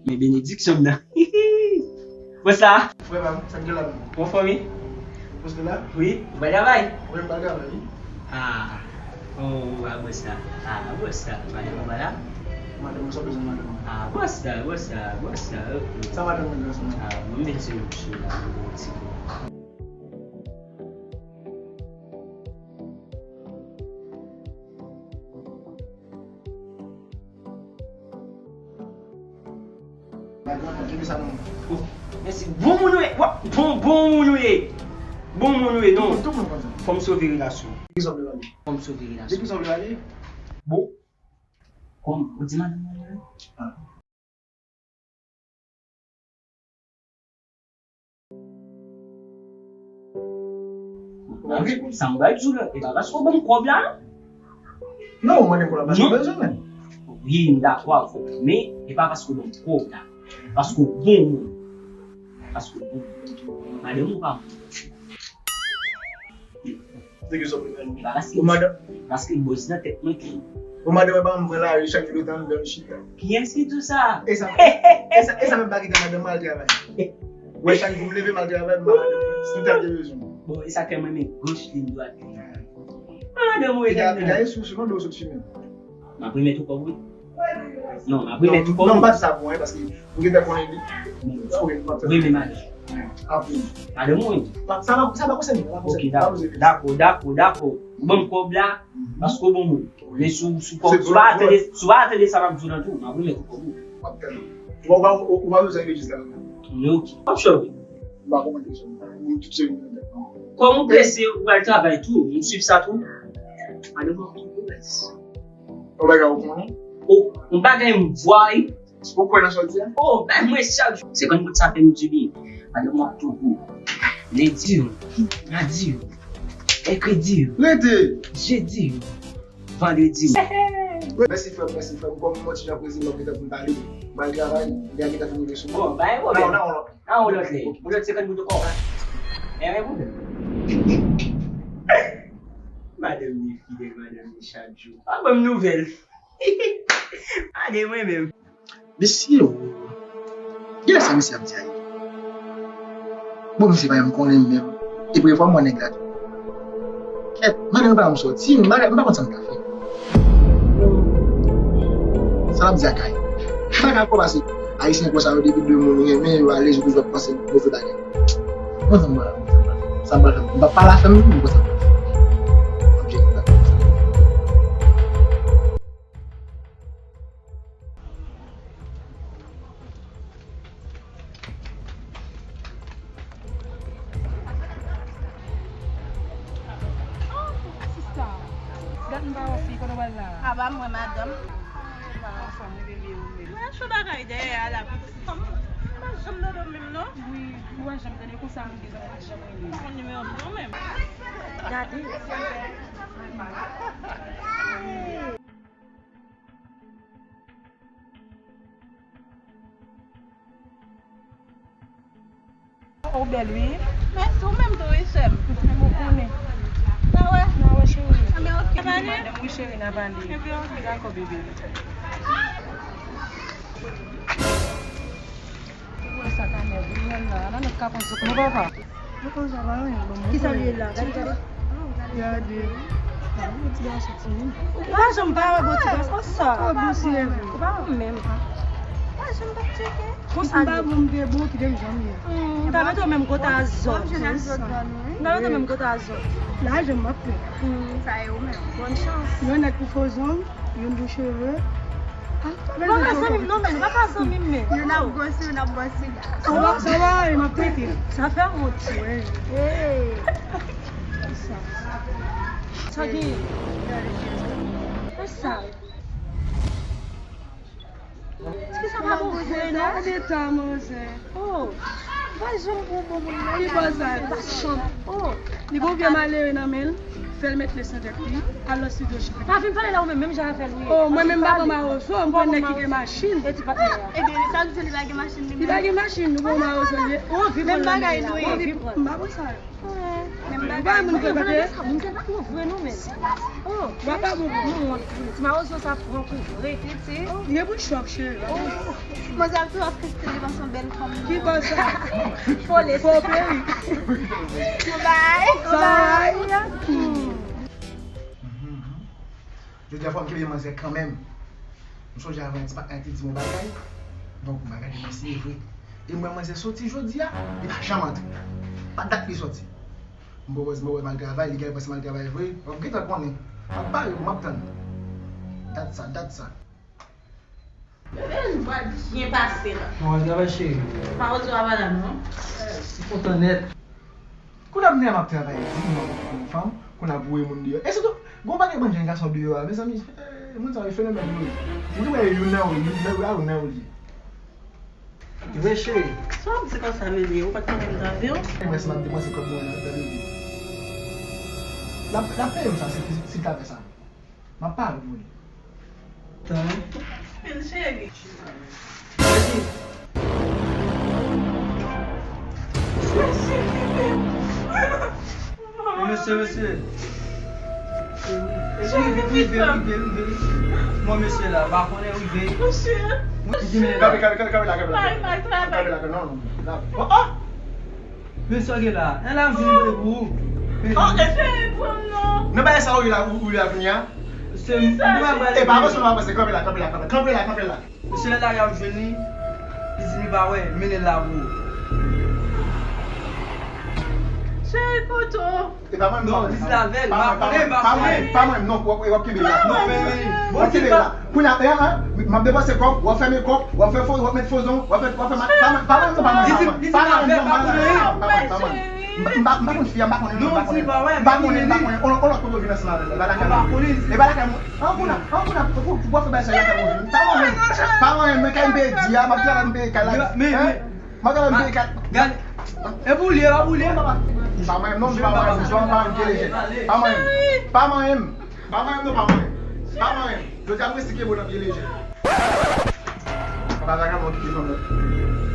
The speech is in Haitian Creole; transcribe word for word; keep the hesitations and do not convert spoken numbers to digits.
Men benediksyon m nan. Bòs la. Frè pa m, sa k gen la menm? Ou anfòm wi? Bòs la? Wi, ou pa travay? Mwen m pa travay wi. Ah. Oh, ah, bòs la. Ah, bòs la. Madanm ou pa la? Madanm ou, sa w bezwen madanm ou? Ah, bòs la, bòs la, bòs la. Ok. Sa madanm ou gen ansanm? Ah, mwen menm se yon ti la, yon ti. Mèsi. Bon moun ou ye. Wa-, bon, bon moun ou ye. Bon moun ou ye, non. Tout moun konn sa. Fò m sove relasyon. Depi sa w vle pale? Fò m sove relasyon. Depi sa w vle pale? Bon. Kòm, ou di madanm mwen, non? Ah. Sa m bay di w la, e pa paske w ban m kòb la, non. Non, ou mande m kòb la paske w bezwen menm. Wi, m dakò avè w, men e pa paske w ban m kòb la. Paske w bon moun. Paske w bon moun. Madanm ou pa moun. Se ki sa w vle fè? Paske, paske bòs nan tèt mwen ki. Bon, madanm mwen pa mwen la, chak jou li t anndan l chita. Kiyès ki di w sa? E sa, e sa, e sa menm pa kite madanm mwen al travay. Wè, chak jou m leve m al travay, m pa madanm mwen. Si m ta te bezwen. Bon, e sa k fè m renmen gòch li, m dwat li. Madanm ou e piga, piga e sou, sou mande w sot fimen. M ap remèt ou kòb ou wi. Non, m ap remèt ou kòb ou. Non, m pa di sa pou anyen, paske ou gentan konnen li. Wi, men madanm. Apre. Madanm ou wi. Sa pa, sa pa konsène mwen, sa pa konsène mwen. Ok, dakò, dakò, dakò, dakò. Ou ban m kòb la, paske w bon moun. Men si w, si w pa, si w pa tande, si w pa tande sa m ap di w nan tou, m ap remèt ou kòb ou. M ap tande. Ou pa, ou pa, ou pa bezwen rejis la. Men ok. M ap chòke. M pa konprann kesyon. Ou tout se moun nan tèt mwen. Kòm ou prese, ou pral travay tou, m swiv sa tou. Madanm ou ap tou prese. Yon bagay ou konnen? O, yon bagay m vwa wi. Ou kwè nan sa w di a? O, bay mwen chak jou. Senkant goud sa fè m dibyen. Madanm mwen ap tou pou. Lendi yo, madi yo, mèkredi yo, rete, jedi yo, vandredi yo. Mèsi frè m, mèsi frè m. Kòm m yon ti jan prese, m ap gentan pou m pale. M al travay, li a gentan fin rive sou mwen. Bon, bay pwoblèm. Nan yon lòt lè. Nan yon lòt lè. Yon lòt senkant goud ankò. Gen yon pwoblèm. Madanm li fidèl, madanm li chak jou. Pa ban m nouvèl. Gade mwen menm. Mesye, o. Gade sa mesye ap di a ye. Bon, mesye pa janm konnen m menm. E premye fwa m wè nèg la tou. Kèt, madanm pa janm sòti, m pa, m pa konn sa m ka fè. Sa l ap di a kay. M pa ka kwè paske Ayisyen konsa yo depi de moun renmen yo alèz yo toujou ap panse move bagay. Mwen menm, mwen, sa m pral fè, m p ap pale afè m, m konn sa m pral fè. M ap jere bagay sa. Oh, sista. Dat m pa wè w fi, kote w al la? Aba mwen, madanm. Anfòm, wi, bebe, ou menm? Mwen cho bagay dèyè a la. Kòm, m pa janm tande w menm, non? Wi, ou pa janm tande konsa, moun gen zòrèy pa janm renmen. Ou konn nimewo m, non, menm? Gade. Ou bèl wi. Mèsi, ou menm tou wi, sè m. Ou konnen. N a wè. N a wè, cheri. Anben, ok. N a pale? Wi, cheri, n a pale. Ebyen, ok. Dakò, bebe. Ou wè sa ka nève mwen la. Ala nèg ka konn sou kò papa. Mwen konn sa pa anyen, bon, mwen konnen. Kisa l ye la? Gade, gade. Gade. Gade yon ti gason timoun. Ou pa janm pa wè bon ti gason sa. Ou pa bon si leve. Ou pa bon menm. Pa janm pa tcheke. Konsi m pa bon, m te bon, kite m jan m ye. Hmm, m ta mete w menm kote a zòt. M ta mete w menm kote a zòt. La, jan m ap fè. Hmm, sa e ou menm. Bòn chans. Yon nèg pou fo zong. Youn pou cheve. Ah, pa bezwen twò konplike. Non, men nou pa ka zanmi, men. Youn ap gwosi, youn ap bò siga. Sa va, sa va, e m ap tete. Sa fè wont. Wi. Hey. Sa. Sa ki? Sa. Kisa pa bon vre, non? Gade tan, manzè. Oh, pa janm pou bon moun nan. Li pa sa, li pa chanm. Oh. Li gon vye malere nan men l, fè l met lè san tèt li, al nan estidyo chante. Pa vin pale la ou menm, menm jan avè l ou ye. Oh, mwen menm m pa pran mawozo, m pran nèg ki gen machin. E ti patnè a. Ebyen, sa vle di li pa gen machin li menm. Li pa gen machin, nou pran mawozo li ye. Ou anvi pran nan men la, ou anvi pran. M pa pran sa yo. Ou pa moun frekante? Moun sa pa bon vre non, men. Oh, papa bon. Nou wont pou li. Ti mawozo sa pran kou vre. Li gen pou chòk, cheri. Manzè ap tou ap feste devan son bèl fanm. Ki bò sa? Fo lese. Fo peyi. Bye. Bye. Jodi a fò m kenbe manzè kanmenm. M sonje avan ti patnè te di m yon bagay. Donk, m pa gade mwen si e vre. E m wè manzè soti jodi a, li pa janm antre. Pa dat li soti. M wè, m wè m al travay, li genlè panse m al travay vre. W ap gentan konnen. M ap pare pou m ap tann. Dat sa, dat sa. Bebe, nou pral byen pase la. Bon, al travay, cheri. Mawozo a pa la non. M kontan nèt. Kounye a m ap travay, di m ap pran yon fanm, kounye a ap voye moun deyò. E sitou, gon pakèt bann jèn gason deyò a, mezanmi, eh, moun sa yo fenomèn yo ye. Ou te wè youn nan yo, youn nan yo, a youn nan yo li ye. Vre, cheri. Sa w ap di konsa, bebe? Ou pa t konnen m t avè w? E mwen, si m ap depanse kòb mwen nan, nan bebe. L ap, l ap peye m sa, si, si, si l ta fè sa. M ap pare pou li. Tan. Vin, cheri. Mesye, mesye. Mesye, rive, rive, rive, rive. Bon, mesye la, pa konnen rive. Mesye. Kanpe, kanpe, kanpe, kanpe la, kanpe la. Kanpe la, kanpe, non, non, non. Oh, oh! Men sa gen la, en la m vini voye pou ou. Oh, e cheri, pran m non. Nan bagay sa ou ye la, ou, ou ye la kounye a? Se m, mwen pa pral. E pa avanse, pa avanse, kanpe la, kanpe la, kanpe la, kanpe la, kanpe la. Se lè la y ap jwenn li, li di li pa wè, mennen l la pou ou. Cheri, kote w? E pa mwen, non, li di l avè l, pa konnen, pa konnen. Pa mwen, non, w ap, w ap kenbe la. Non, men, men, w ap kenbe la. Kounye a, eh, eh, m ap depanse kòb, w ap fèmen kòb, w ap fè fo, w ap met fo zong, w ap fè, w ap fè ma-, pa mwen, pa mwen, non, pa mwen, pa mwen, pa mwen, non, pa mwen, pa mwen, pa mwen, pa mwen. M pa, m pa konn fi a, m pa konnen, non, m pa konnen. M pa konnen, m pa konnen. On, on lòt kote w vin ansanm avè l. E pa lakay mwen. E pa lakay mwen. An kounye a, an kounye a, pou, pou, pou w fè bagay sa lakay mwen vin. Pa mwen, pa mwen, men kay m peye di a, m ap travay m peye kay la. Men, men, m ap travay m peye kay. Gade. E pou li, e pa pou li. Pa mwen, non, pa mwen, pa mwen, pa mwen, vye lejè. Pa mwen, pa mwen. Pa mwen, non, pa mwen. Pa mwen. Jodi a, mwen si ke bon nan vye lejè. Papa vagabon kite fanm nan.